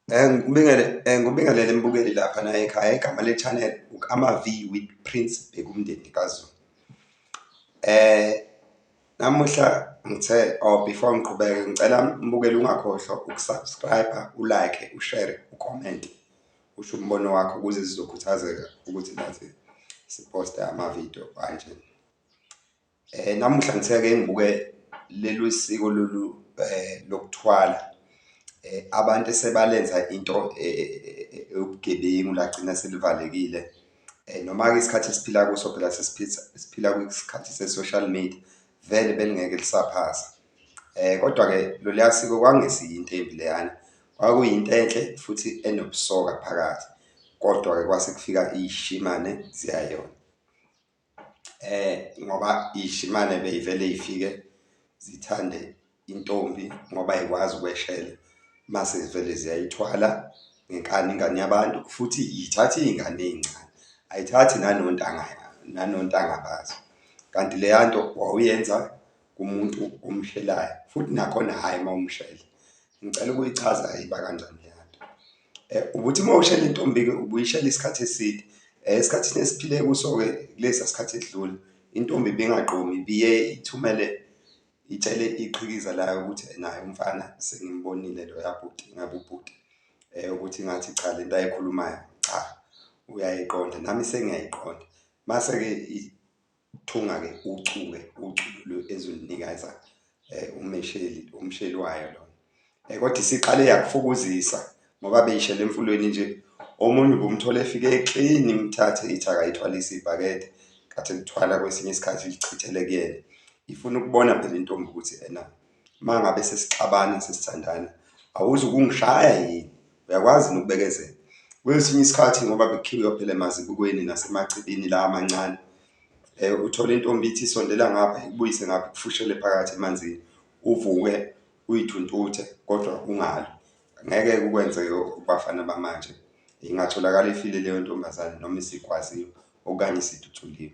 Ngikubingelele mbukeli laphana ekhaya, igama le-channel ama-V with Prince Bhekumndeni kaZulu. Namuhla ngithe or before ngiqhubeke ngicela mbukeli ungakhohlwa uku-subscribe-a, u-like, ushere, ukhomente, usho umbono wakho ukuze sizokhuthazeka ukuthi nathi siphoste amavidiyo kanje. Namuhla ngithe-ke ngibuke lelu siko lolu lokuthwala abantu esebalenza into ewubugebengu lagcina selivalekile. Noma-ke isikhathi esiphila kuso phela siphila kwisikhathi se-social media vele belingeke lisaphasa. Kodwa-ke loluya siko kwakungesiyo into embi leyana, kwakuyinto enhle futhi enobusoka phakathi kodwa-ke kwase kufika iy'shimane ziyayona. Ngoba iy'shimane bey'vele y'fike zithande intombi ngoba ayikwazi ukweshela mase zivele ziyayithwala ngenkani ingane yabantu futhi y'thatha iy'ngane ey'ncane, ayithathi nanontanga nanontanga bazo. Kanti leya nto wawuyenza kumuntu omshelayo futhi nakhona hhayi uma umshela. Ngicela ukuyichaza-ke iba kanjani leya nto. Ubuthi uma ushela intombi-ke ubuyishela isikhathi eside, esikhathini esiphile kuso-ke kulesiya sikhathi esidlule intombi ibingaqomi ibiye ithumele itshele iqhikiza layo ukuthi nayi umfana sengimbonile loya bhuti, ngabe ubhuti ukuthi ngathi cha lento ayikhulumayo cha uyayiqonda nami sengiyayiqonda. Mase-ke ithunga-ke ucu-ke ucu lo ezolinikeza umesheli umsheli wayo lona. Kodwa isiqale yakufukuzisa ngoba beyishela emfuleni nje, omunye ubumthola efike eklini imthathe ithi akayithwalise ibhakede, kathi elithwala kwesinye isikhathi ilichithele kuyena. Ifuna ukubona phela intombi ukuthi ena uma ngabe sesixabana sesithandana awuzukungishaya yini, uyakwazi yini ukubekezela? Kwesinye isikhathi ngoba bekukhiwa phela emazibukweni nasemachibini la amancane, uthole intombi ithi sondela ngapha ikubuyise ngapha ikufushele phakathi emanzini, uvuke uyithuntuthe kodwa ungalwi. Ngeke kukwenzeke kubafana bamanje, ingatholakala ifile leyo ntombazane noma isigwaziwe okanye isidutshuliwe.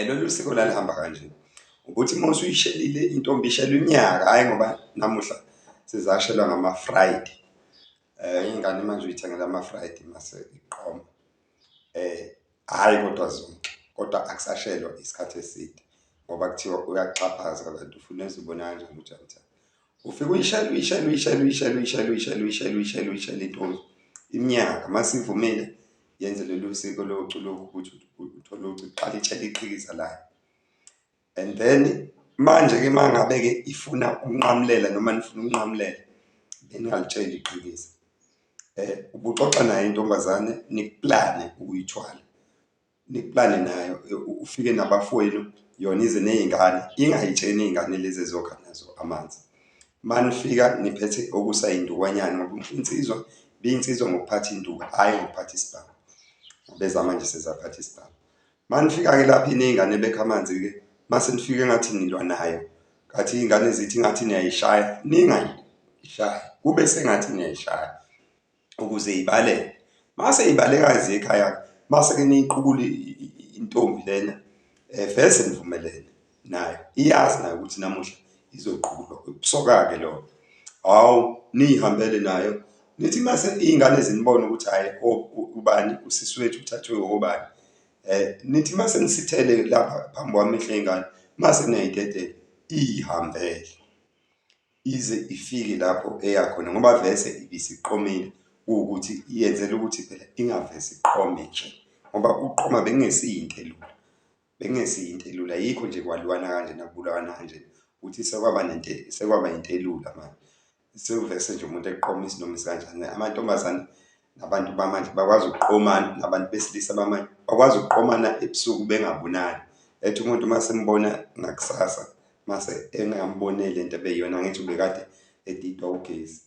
Lolu siko lalihamba kanje, ukuthi uma usuyishelile intombi ishelwa iminyaka, hhayi ngoba namuhla sezashelwa ngama-Friday. Iy'ngane manje uy'thengela ama-Friday mase iqoma. Hhayi kodwa zonke, kodwa akusashelwa isikhathi eside ngoba kuthiwa uyakuxhaphaza kanti ufuna ezobona kanjani ukuthi uyamthanda. Ufike uyishele uyishele uyishele uyishele uyishele uyishele uyishele uyishele uyishele intombi iminyaka mase ivumile yenze lolu siko locu lokhu ukuthi uthole ucu iqale itshele iqhikiza layo. And then manje-ke uma ngabe-ke ifuna ukunqamulela noma nifuna ukunqamulela beningalitsheli iqhikiza. Ubuxoxa nayo intombazane nikuplane ukuyithwala, nikuplane nayo ufike nabafowenu yona ize ney'ngane ingay'tsheni iy'ngane lezi ezokha nazo amanzi. Uma nifika niphethe okusayindukwanyana ngoba insizwa ibiyinsizwa ngokuphatha induku, hhayi ngokuphatha isibhamu, ngoba ezamanje sezaphatha isibhamu. Uma nifika-ke lapho iney'ngane bekha amanzi-ke, mase nifike engathi nilwa nayo, ngathi iy'ngane zithi ngathi niyayishaya, ningayishayi, kube sengathi niyayishaya ukuze ibaleke. Mase ibaleka-ke ziya ekhaya-ke, mase-ke niyiqukula intombi lena vese nivumelene nayo, iyazi nayo ukuthi namuhla izoqulwa, ubusoka-ke lobo. Hawu, niy'hambele nayo, nithi mase iy'ngane zinibona ukuthi hhayi ubani usisi wethu uthathwe obani, nithi mase nisithele lapha phambi kwamehlo ey'ngane mase niyayidedela iy'hambele ize ifike lapho eya khona ngoba vese ibisiqomile kuwukuthi yenzela ukuthi phela ingavese iqome nje ngoba ukuqoma bekungesiyo into elula. Bekungesiyo into elula, yikho nje kwaliwana kanjena kubulawana kanjena ukuthi sekwaba nento sekwaba into elula manje. Sekuvese nje umuntu eqoma isinoma isikanjani. Amantombazane nabantu bamanje bakwazi ukuqomana, nabantu besilisa bamanje bakwazi ukuqomana ebusuku bengabonani. Ethi umuntu uma esembona ngakusasa mase engamboneli lento ebeyiyona, angithi ubekade edidwa ugesi.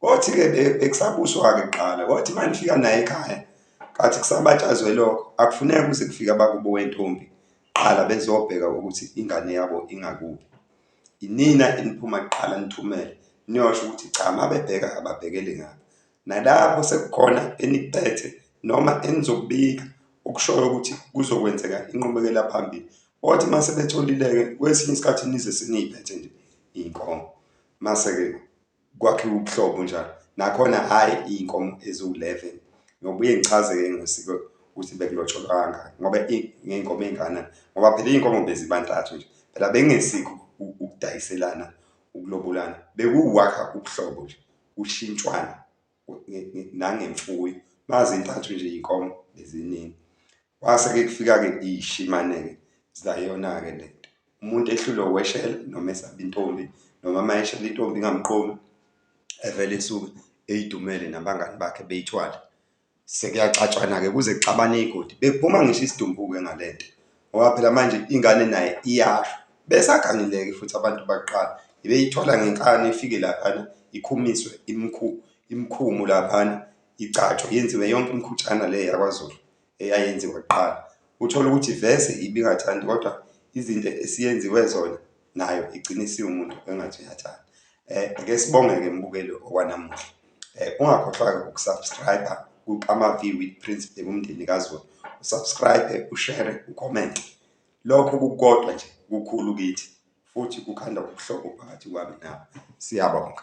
Kothi-ke bekusabuswa-ke kuqala, kothi uma nifika naye ekhaya kathi kusabatshazwe lokho, akufuneki kuze kufike abakubo wentombi kuqala bezobheka ukuthi ingane yabo ingakuphi. Inina eniphuma kuqala nithumele niyosho ukuthi cha uma bebheka ababhekele ngapha. Nalapho sekukhona enikuphethe noma enizokubika okushoyo ukuthi kuzokwenzeka inqubekela phambili. Kothi uma sebetholile-ke kwesinye isikhathi nize seniy'phethe nje iy'nkomo mase-ke kwakhiwe ubuhlobo njalo. Nakhona hhayi iy'nkomo eziwu-11. Ngiyobuye ngichaze-ke ngosiko ukuthi bekulotsholwa kangaki ngoba ngey'nkomo ey'ngakanani, ngoba phela iy'nkomo beziba ntathu nje. Phela bekungesikho ukudayiselana, ukulobolana, bekuwukwakha ubuhlobo nje, kushintshwane nangemfuyo. Mazintathu nje iy'nkomo beziningi. Kwase-ke kufika-ke iy'shimane-ke zayona-ke le nto. Umuntu ehlulwe ukweshela noma esaba intombi noma uma eshela intombi ingamqomi, evele esuke eyidumele nabangani bakhe beyithwale. Sekuyaxatshwana-ke kuze kuxabane iy'godi, bekuphuma ngisho isidumbu-ke ngale nto ngoba phela manje ingane naye iyasho. Besagangile-ke futhi abantu bakuqala, beyithwala ngenkani ifike laphana ikhumiswe imikhumu laphana, igcatshwe yenziwe yonke imikhutshana le yakwaZulu eyayenziwa kuqala. Uthole ukuthi vese ibingathandi kodwa izinto esiyenziwe zona nayo igcine isiwumuntu engathi uyathanda. Ake sibonge-ke mbukeli okwanamuhla, ungakhohlwa-ke uku-subscribe-a ku-Kama V with Prince Bhekumndeni kaZulu, u-subscribe-e, ushere, ukhomente. Lokho kukodwa nje kukhulu kithi futhi kukhanda ubuhlobo phakathi kwami nawe. Siyabonga.